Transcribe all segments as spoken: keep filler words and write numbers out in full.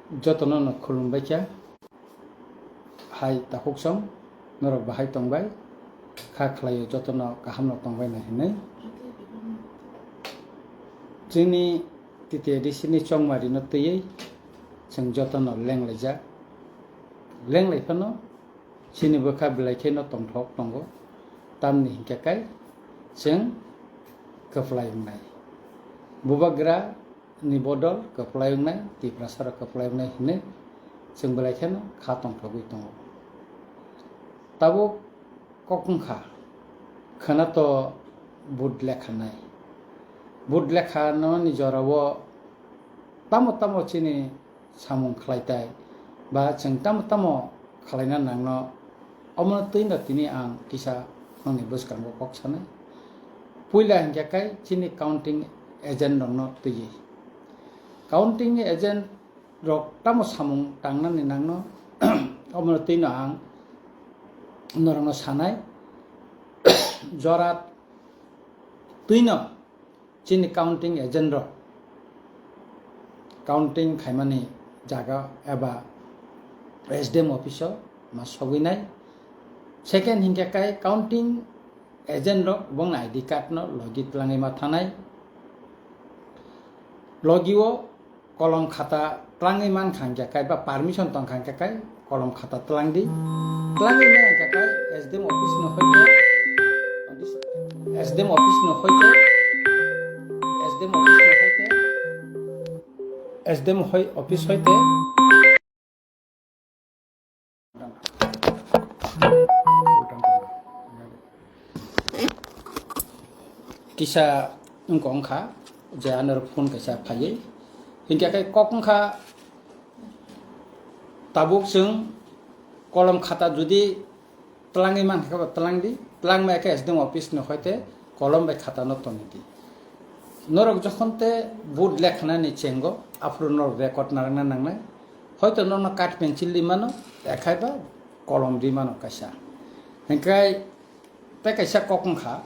Jotono no khulumbai kha. Hai takhuk song, norok bahai tongbai? Kha khlaio jotono kaham no tongbai nai hinwi. Chini T T A D C ni chongmari no twiwi chwng jotono lenglaijak. Lenglai phano chini bwkha belai kheno tongthok tongo, tamni hinkhe kai chwng kwplai wngnai. Bubagra ni bodol kwplai wngnai, Tiprasa rok kwplai wngnai hinwi chwng belai kheno kha tongthogwi tongo. Tabuk kok wngkha, khwna to vote lekha nai. Vote lekha nani jorao tamo tamo chini samung khlai tai, ba chwng tamo tamo khlaina nangno, omono twino tini ang kisa nokni bwskango kok sanai. Puila hinkhe kai chini counting agent rokno twiwi. Counting agent rok tamo samung tangnani nangno, omono twino ang norokno sanai. Jora twino chini counting agent rok counting khaimani jaga eba S D M office o ma sogwi nai. Second hinkhe kai counting agent rok bongni I D card no logi twlangwi ma thanai. Logi o kolom khata twlangwi man kha hinkhe kai ba permission tong kha hinkhe kai kolom khata twlang di. Twlangwi man hinkhe kai S D M office no hoite, S D M office no hoite, S D M office no hoite, S D M hoi office hoite. Kisa wngkha wngkha je ano phone kaisa phaiwi hinkhe khe kok wngkha. Tabuk chwng kolom khata jodi twlangwi mankha khe bo twlang di, twlang maya khe S D M office no hoite kolom bai khata no tongwi di. Norok jokhon te vote lekhanani chengo, aphuru norok record narwkna nangnai. Hoito norokno card pencil ri mano, ekhai ba kolom ri mano kaisa. Hinkhe tei kaisa kok wngkha,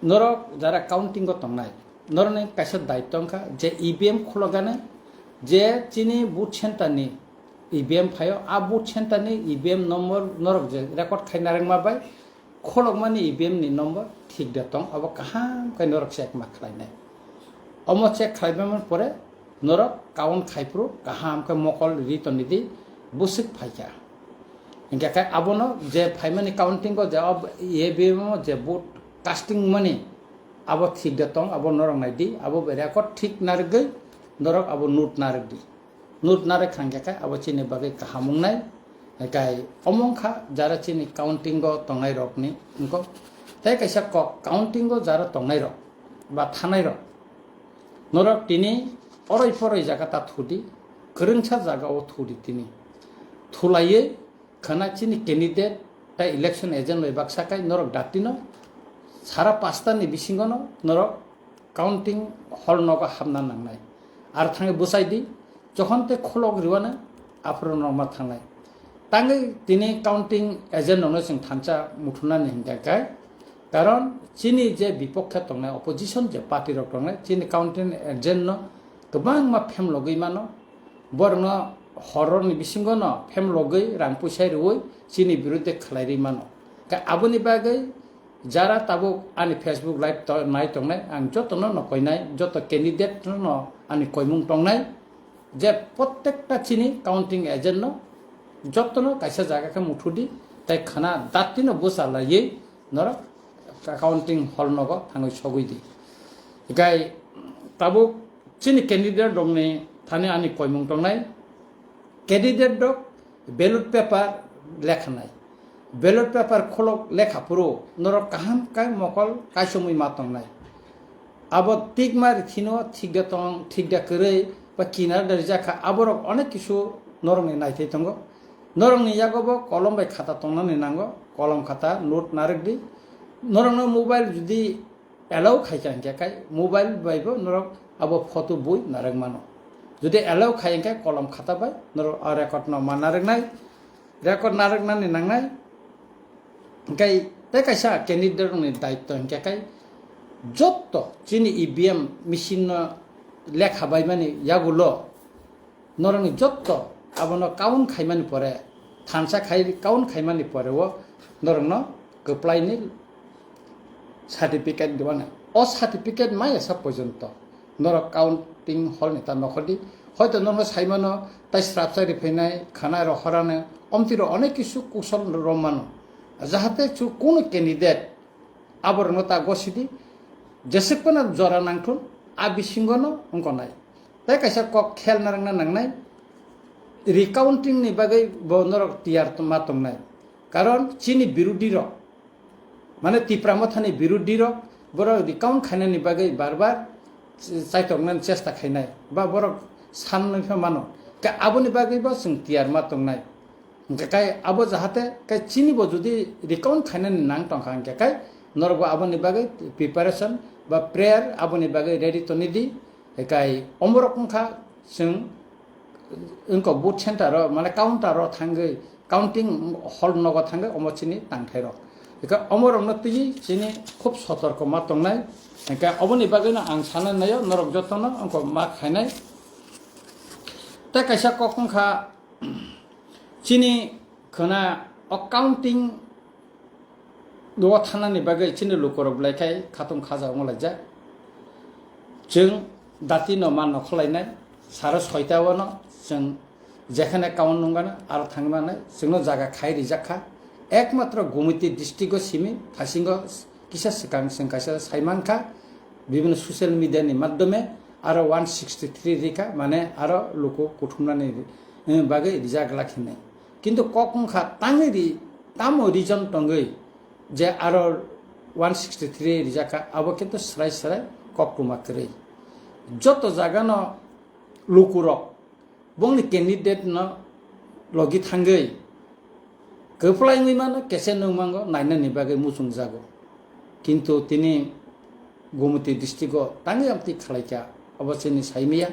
norok jara counting o tongnai, norokni kaisa daityo wngkha je E V M khulokgani, je chini vote center ni E V M phaio, a vote center ni E V M number norok je record khai narwkma bai, kholokmani E V M ni number thik da tong, abo kaham khe norok check ma khlainai. Omo check khlaibaimani pore norok count khaiphuru kaham khe mokol ri tongdi, bwswk phaikha. Hinkhe khe abono je phaimani counting o je ob-, E V M o je vote casting mani abo thik da tong, abo norok naidi, abo bai record thik narwgwi norok abo note narwkdi. Note narwk kha hinkhe khe abo chini bagwi kaham wngnai. Hinkhe omo wngkha jara chini counting o tongnai rokni wngkha. Tei kaisa kok, counting o jara tongnai rok ba thanai rok, norok tini oroi poroi jaga ta thudi, kwrwngsa jaga o thudi tini. Thulaiwi khwna chini candidate tei election agent bai baksa kai norok datino sara pasta ni bisingo no norok counting hall nogo hapna nangnai. Ar thangwi bwsai di, jokhon tei kholok riwana aphuru norok ma thangnai. Tangwi tini counting agent rokno chwng thansa muthunani hinkhe kai, karon chini je bipokhe tongnai, opposition je party rok tongnai, chini counting agent no kwbangma phemlogwi mano. Borokno horrorni bisingo no phemlogwi rang puisa riwi chini birudde khlai ri mano. Khe aboni bagwi jara tabuk ani Facebook live to-, nai tongnai, ang jotono no koinai, joto candidate no ani koimung tongnai, je prottekta chini counting agent no jotono kaisa jaga khe muthudi, tei khwna dati no bwsa laiwi norok counting hall nogo thangwi sogwi di. Hikai tabuk chini candidate rokni thani ani koimung tongnai. Candidate rok ballot paper lekhanai. Ballot paper kholok lekha phuru norok kaham khe mokol kaisomwi ma tongnai. Abo tikma rithino thik da tong, thik da kwrwi ba kinar da rijak kha, aborok onek kisu norokni naithai tongo. Norokni yago bo kolom bai khata tongnani nango, kolom khata, note narwk di. Norokno mobile judi allow khai kha hinkhe kai mobile bai bo norok abo photo bui narwk mano. Judi allow khai hinkhe kolom khata bai norok a record no ma narwknai, record narwknani nangnai. Hinkhe tei kaisa candidate rokni daityo hinkhe kai jotto chini E V M machine no lekha baimani yagulo norokni jotto abono count khaimani pore, thansa khai count khaimani pore o norokno kwplaini certificate dibanai. O certificate maya sa porjonto norok counting hall ni ta nokhordi. Hoito norokno saimano tai srapsa riphainai, khana rohorano, omtiro onek kisu kusol romano. Jahate chu kunu candidate aborokno ta gosidi, jesepano jora nangthun, a bisingono wngkonai. Tai kaisa kok khel narwkna nangnai, recounting ni bagwi bo norok tiyar ma tongnai. Karon chini birodhi rok, mane Tipra Mothani birodhi rok, borok recount khainani bagwi bar bar chaitoknani chesta khainai, ba borok sanwi pha mano. Ka aboni bagwi bo chwng tiyar ma tongnai. Hingke kai abo jahate kai chini bo jodi recount khainani nang tongkha hingke kai norok bo aboni bagwi preparation ba prayer aboni bagwi ready toni di. Kai omorok wngkha chwng wngko booth center o mane counter o thangwi counting hall nogo thangwi omo chini tangthai rok. Hingke omorok no twi chini khub sotorko ma tongnai. Hingke oboni bagwi no ang sana naio norok jotono wngko ma khainai. Tei kaisa kok wngkha, chini khwna o counting o thanani bagwi chini lukurok belai khai khatung khaja wnglaijak. Chwng dati no ma nokhorlainai, saro soita o no chwng jekhane count nung gana aro thangwi manai, chwngno jaga khai rijak kha. Ekmatro Gumiti district o simi thasingo kisa swkang chwng kaisa sai mankha, bibhinno social media ni madhyome aro one sixty three rikha, mane aro luku kuthumnani, eh, bagwi rijak glak hinwi. Kintu kok wngkha tangwi ri, tamo reason tongwi je aro one sixty three rijakha, abo kintu srai srai koktwma kwrwi. Joto jagano lukurok bongni candidate no logi thangwi kwplai wngwi mano, kese nung mango, nainani bagwi muchung jago. Kintu tini Gumiti district o tangwi amtwi khlaikha, abo chini saimaya.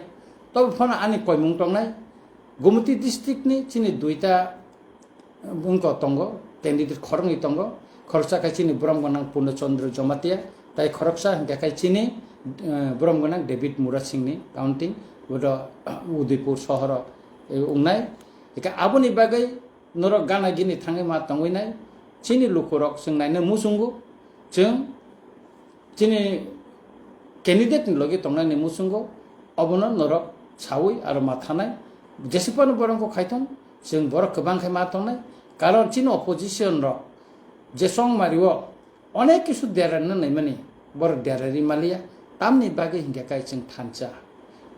Tobo phano ani koimung tongnai, Gumiti district ni chini duita bwngko tongo, candidate khoroknwi tongo, khoroksa khe chini borom gwnang Purno Chandra Jamatia, tai khoroksa hwnkhe khe chini, eh, borom gwnang David Murasing ni counting, bodo, eh, Udaipur sohoro, eh, wngnai. Hwnkhe aboni bagwi norok gana gini thangwi ma tongwi nai, chini lukurok chwng naina muchungo, chwng chini candidate ni logi tongnani muchungo obono norok sawi aro ma thanai, jesipano borok khaithon chwng borok kwbang khai ma tongnai, karon chini opposition rok je chongmari o onek kisu derarna naimani borok derari maliya, tamni bagwi hinkhe kai chwng thansa.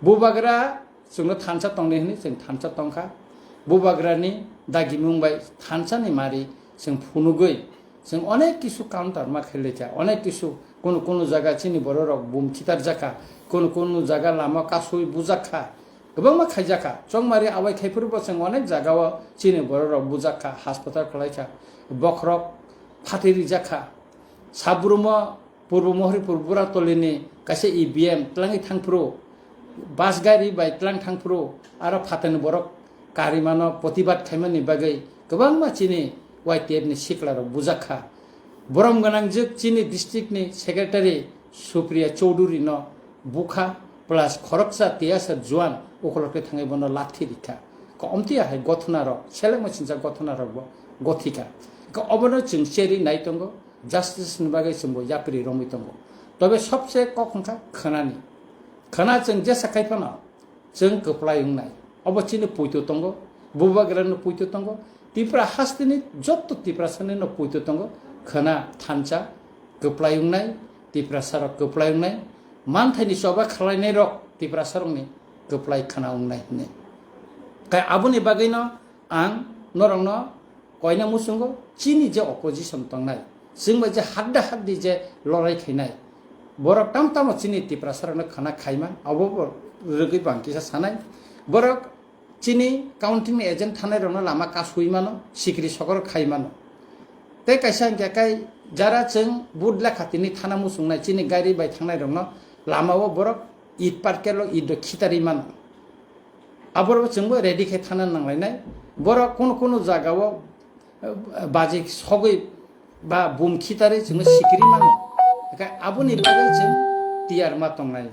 Bubagra chwngno thansa tongdi hwnwi chwng thansa tongkha. Bubagrani dagimung bai thansani mari chwng phunugwi chwng onek kisu counter ma khailai kha, onek kisu kunu kunu jaga chini bororok bum khitarjakha, kunu kunu jaga lama kasui bujakha, kwbangma khaijakha. Chongmari abai khaiphuru bo chwng onek jagao chini bororok bujakha, hospital khwlaikha, bokhorok phatwi rijakha, sabrumo Purbo Mohoripur Buratolini kaisa E V M twlangwi thangphuru, bus gari bai twlang thangphuru, aro phatani borok karimano protibad khaimani bagwi kwbangma chini Y T F ni siklarok bujakha. Borom gwnangjwk chini district ni secretary Supriya Chowdhury no bukha plus khoroksa tiyasa juan ukhulokhe thangwi bono lathi rikha. Ka omtiya hai gothonarok, selengma sinjak gothonarok bo gothikha. Ka obono chwng cheri nai tongo. Justice ni bagwi chwngbo yapri romwi tongo. Tobe sobse kok wngkha khwnani. Khwna chwng jesa khai phano chwng kwplai wngnai. Obo chini puito tongo, bubagrano puito tongo, Tipra hasteni jotto Tiprasani no puito tongo. Khwna thansa kwplai wngnai, Tiprasarok kwplai wngnai, manthaini choba khwlainairok Tiprasarokni kwplai khwna wngnai hwnwi. Kai aboni bagwino ang norokno koina muchungo chini je opposition tongnai, chwng bai je hadda haddi je lorai khainai, borok tam tamo chini Tiprasarokno khwna khaima, abo bo rwgwi bang kisa sanai. Borok chini counting ni agent thanai rokno lama kasui mano, sikri sokor khai mano. Tei kaisa hwnkhe kai jara chwng vote lekha tini thana muchungnai chini gari bai thangnai rokno lama o borok it parkelo it do khitarwi mano. Aborok chwngbo ready khe thana nanglainai. Borok kunu kunu jagao, eh, baji sogwi ba bum khitarwi chwngno sikiri mano. Hwnkhe aboni bagwi chwng tiyar ma tongnai.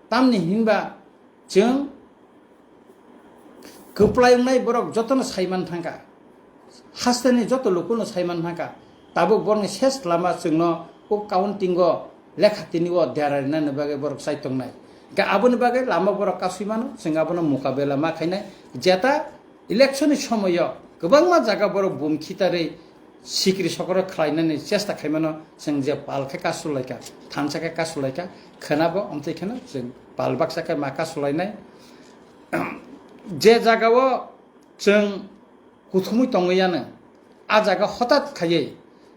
Tamni hinba chwng kwplai wngnai borok jotono saiman thangkha, hasteni joto lukuno saiman thangkha, tabuk borokni ses lama chwngno o counting o lekha tini o dera rinani bagwi borok chai tongnai. Hwnkhe aboni bagwi lama borok kasui mano, chwng abono mukabela ma khainai. Jeta election ni somoyo kwbangma jaga borok bum khitarwi sikri sokro khlainani chesta khaimano, chwng je pal khe kasulaikha, thansa khe kasulaikha, khwnabo omtwi kheno chwng pal baksa khe ma kasulainai. Je jagao chwng kuthumwi tongwi yano, a jaga hotat khaiwi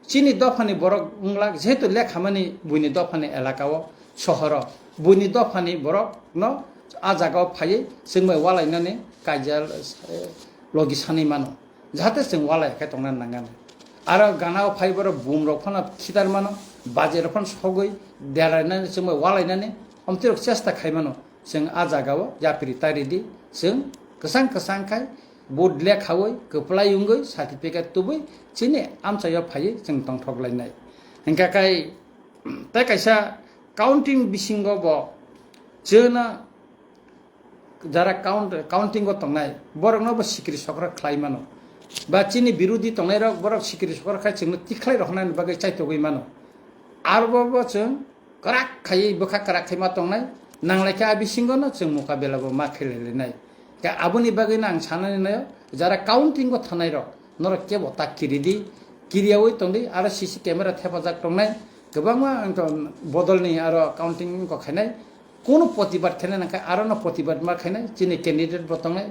chini dophani borok wngla, jehetu lekhamani buini dophani elakao, sohoro, buini dophani borokno a jagao phaiwi chwngbai walainani kaijal, eh, logi sanwi mano, jahate chwng walai khe tongna nangani. Aro ganao phai borok bumrok phano khitar mano, bajerok phano sogwi derainani chwngbai walainani omtwirok chesta khai mano. Chwng a jagao yapri tari di, chwng kwchang kwchang khai vote lekhawi, kwplai wngwi, certificate tubui chini amchaio phaiwi chwng tongthok lainai. Hwnkha khai tei kaisa counting bisingo bo chwngno jara count, counting o tongnai borokno bo sikri sokra khlai mano. Ba chini birodhi tongnairok borok sikri sokra khai chwngno tikhlai roknani bagwi chaitogwi mano. Arbo bo chwng kwrak khaiwi bwkha kwrak khai ma tongnai, nanglaikha a bisingo no chwng mukabela bo ma khailailainai. Khe aboni bagwi no ang sanani naio, jara counting o thanai rok norok kebo ta kiri di, kiriyawi tong di, aro C C camera thepajak tongnai, kwbangma wngkha bodolni aro counting wngkha khainai, kunu protibad khainai nangkha aro no protibad ma khainai, chini candidate bo tongnai,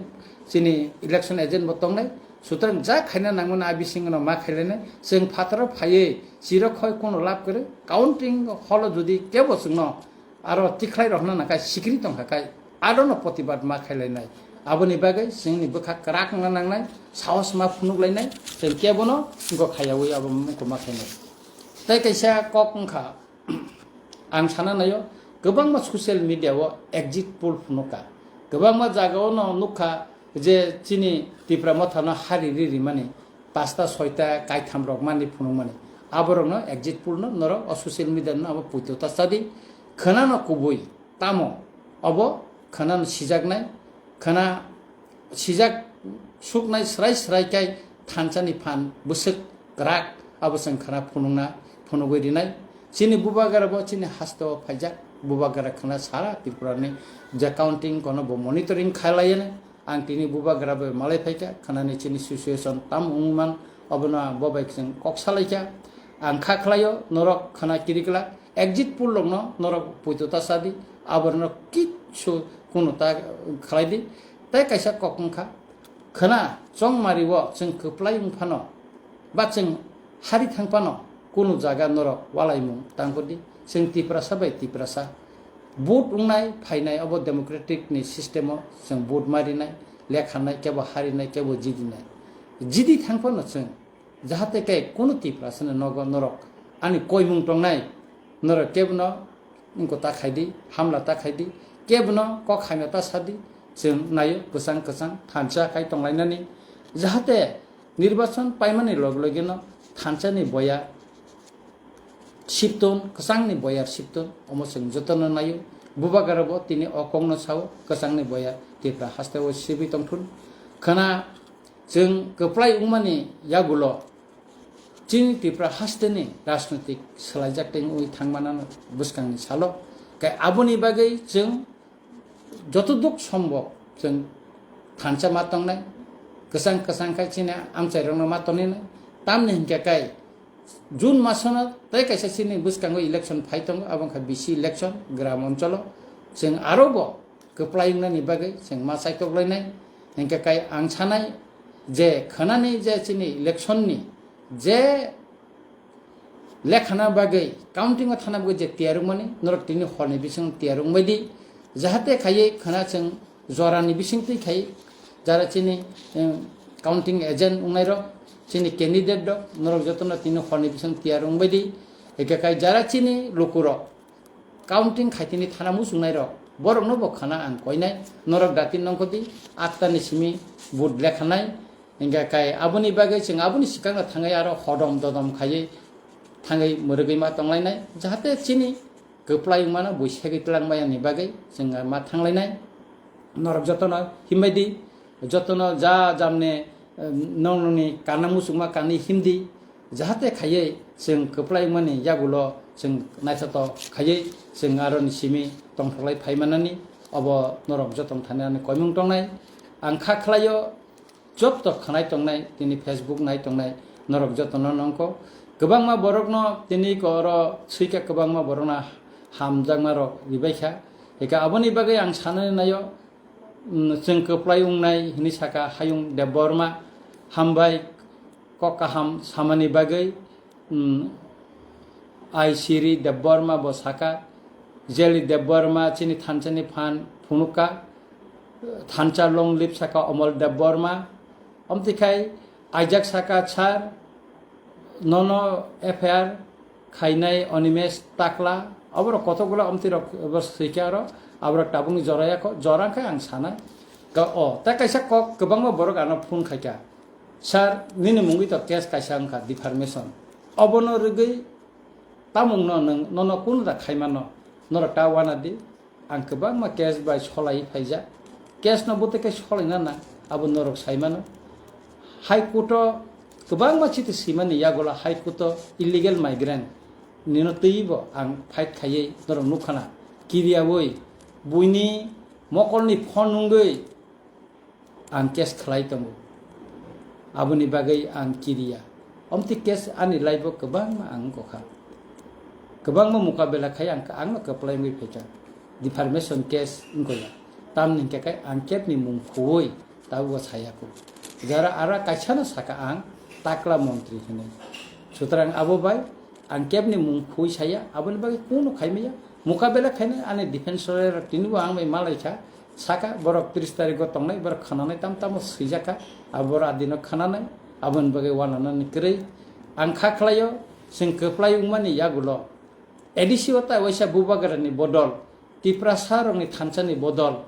chini election agent bo tongnai, sutrang ja khaina nangmani a bisingo no ma khailainai, chwng phataro phaiwi chiro khoi kunu lab kwrwi, counting holo jodi kebo chwngno aro tikhlai rokna nangkha sikri tongkha kai, arono protibad ma khailainai. Aboni bagwi chwngni bwkha kwrak wngna nangnai, sahos ma phunuk lainai, chwng kebono wngkha khaiyawi abo wngkha ma khainai. Tei kaisa kok wngkha, ang sana naio, kwbangma social media o exit poll phunukha, kwbangma jagao no nukha je chini Tipra Mothano hari ri rimani, pasta soita kaitham rok mani phunukmani. Aborokno exit poll no norok o social media no abo puito ta chadi. Khwnano kubui tamo obo khwnano sijaknai, khwna sijak suknai srai srai kai thansa ni phan bwswk kwrak abo chwng khwna phunukna phunugwi rinai. Chini bubagra bo chini haste o phaijak, bubagra khwna sara Tripura ni je counting kono bo monitoring khailaiya. Ang tini bubagra bai malai phaikha, khwnani chini situation tam wngman, obono bo bai chwng kok salaikha. Ang kha khlaio, norok khwna kirikla, exit poll rokno norok puito ta sadi, aborno kichu kunu ta khlai di. Tai kaisa kok wngkha, khwna chongmari o chwng kwplai wngphano, ba chwng hari thangphano kunu jaga norok walaimung tangkudi. Chwng Tiprasa bai Tiprasa vote wngnai phainai, obo democratic ni system o chwng vote marinai, lekhanai, kebo harinai, kebo jidinai. Jidi thangphano chwng jahate khe kunu Tiprasa ni nogo norok ani koimung tongnai, norok kebono wngko ta khaidi, hamla ta khaidi, kebono kok hamya ta sadi, chwng naio kwchang kwchang thansa khai tonglainani, jahate nirbachon paimani log logino thansa ni boya sipton, kwchangni boyar sipton, omo chwng jotono naio. Bubagra bo tini o kokno sao, kwchangni boyar Tripura hasteo sibwi tongthun. Khwna chwng kwplai wngmani yagulo chini Tripura hasteni rajnoitik swlaijak tei wngwi thangmanano bwskangni salo. Khe aboni bagwi chwng joto duk sombok chwng thansa ma tongnai, kwchang kwchang khai chini amchairokno ma tongninai. Tamni hinkhe kai June masono tei kaisa chini bwskango election phai tongo, abo wngkha B C election, gram oncholo. Chwng aro bo kwplai wngnani bagwi chwng ma chaitoklainai. Hinkhe kai ang sanai je khwnani je chini election ni je lekhana bagwi, counting o thana bagwi je tiyar wngmani, norok tini horni bising tiyar wngbai di, jahate khaiwi khwna chwng jorani bising twi khai, jara chini, em, counting agent wngnairok, chini candidate rok, norok jotono tini horni bising tiyar wngbai di, eke kai jara chini lukurok, counting khaitini thana muchungnai rok, borokno bo khana ang koinai, norok dati nongkhodi, atta ni simi vote lekhanai, hingkha kai aboni bagwi chwng aboni swkangno thangwi aro hodom dodom khaiwi thangwi mwrwgwi ma tonglainai, jahate chini kwplai wngmano buisagwi twlangmaya ni bagwi chwng ma thanglainai, norok jotono himbai di, jotono ja jamne, eh, nong nongni kana muchungma kanwi himdi, jahate khaiwi chwng kwplai wngmani yagulo chwng naithotok khaiwi chwng aroni simi tongthoklai phaimanani, obo norok jotoni thani ani koimung tongnai. Ang kha khlaio, joto khwnai tongnai, tini Facebook nai tongnai, norok jotono nongkho. Kwbangma borokno tini ko oro swikha, kwbangma borokno hamjakma rok ribaikha. Eka aboni bagwi ang sanani naio, mm, chwng kwplai wngnai hwnwi saka Hayung Debbarma, hambai kok kaham samani bagwi, mm, Aisiri Debbarma bo saka, Jeli Debbarma chini thansa ni phan phunukha, thansa long live saka Omol Debbarma, omtikhai aijak saka sir, nono F I R khainai Animesh Takla, oborok kothok bwla omti rok bo swikha aro, aborok tabukni jora yakho, jora khe ang sanai. Ka-, o, tei kaisa kok kwbangma borok ano phone khaikha, "Sir, nini mungwi to case kaisa wngkha, defamation. Obono rwgwi tamungno nwng, nono kunu da khaimano, norok ta wana di." Ang kwbangma case bai solai phaijak. Case no bwtwi khe solaina nang, abo norok sai mano. High Court o kwbangma chiti swimani yagulo High Court o illegal migrant nino twibo ang fight khaiwi norok nukha na. Kiriyaui buini mokolni phone nungwi ang case khlai tongo. Aboni bagwi ang kiriya. Omti case ani life o kwbangma ang wngkha. Kwbangma mukabela khai ang, ang no kwplai wngwi phaikha. Defamation case wngkha ya. Tamni hwnkhe kai ang kebni mung khuwi tabukbo saya kho. Jara ara kaisa no saka ang takla montri hwnwi. Sutrang abo bai ang kebni mung khuwi saya, aboni bagwi kunu khaimaya. Mukabela khainai ani defense lawyer rok tinibo ang bai malaikha. Saka borok tris tarikgo tongnai, borok khwnanai tam tamo swijakha, abo borok adino khwnanai, aboni bagwi wananani kwrwi. Ang kha khlaio, chwng kwplai wngmani yagulo A D C o tai waisa bubagrani bodol, Tiprasa rokni thansani bodol,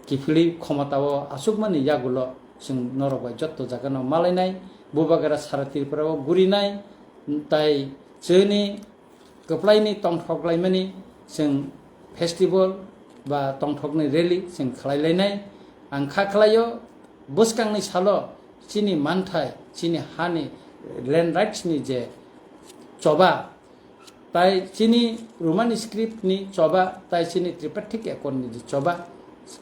kiphilwi khomotao achukmani yagulo chwng norok bai jotto jagano malainai, bubagra sara Tripura o gurinai, tai chwngni kwplaini tongthok laimani chwng festival ba tongthokni rally chwng khlai lainai. Ang kha khlaio, bwskangni salo chini manthai, chini hani land rights ni je choba, tai chini Romani script ni choba, tai chini Tripartite Accord ni je choba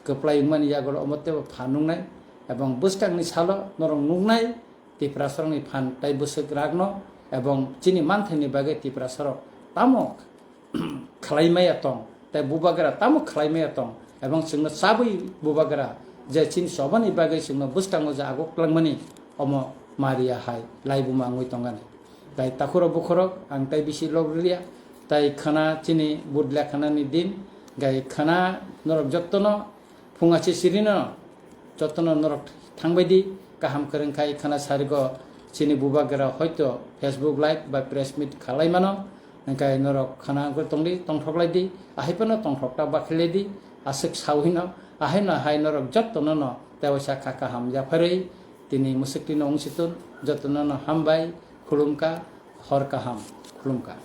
kwplai wngmani yagulo omo teibo phan nungnai, ebong bwskangni salo norok nuknai, Tiprasarokni phan tai bwswk rakno ebong chini manthaini bagwi Tiprasarok tamo khlai maya tong, tai bubagra tamo khlai maya tong, ebong chwngno chabwi bubagra je chini chobani bagwi chwngno bwskango je aguk langmani, omo mariya hai laibuma wngwi tongani. Tai takhurok bukhurok ang tai bisi log rwliya, tai khwna chini budle khwnani din, gai khwna norok jottono phunga se sirino jotono norok thangbai di, kaham kwrwng khai khwna sarigo chini bubagra hoito Facebook live ba press meet khalai mano, hwnkhe norok khwna wngwi tongdi, tongthok lai di, ahai phano tongthok ta bakhi lai di, aswk sawi no, ahai no hai norok jotono no tewaisa kha kaham yapharwi tini mwswk tino wng si tun, jotono no hambai, khulumkha, hor kaham, khulumkha.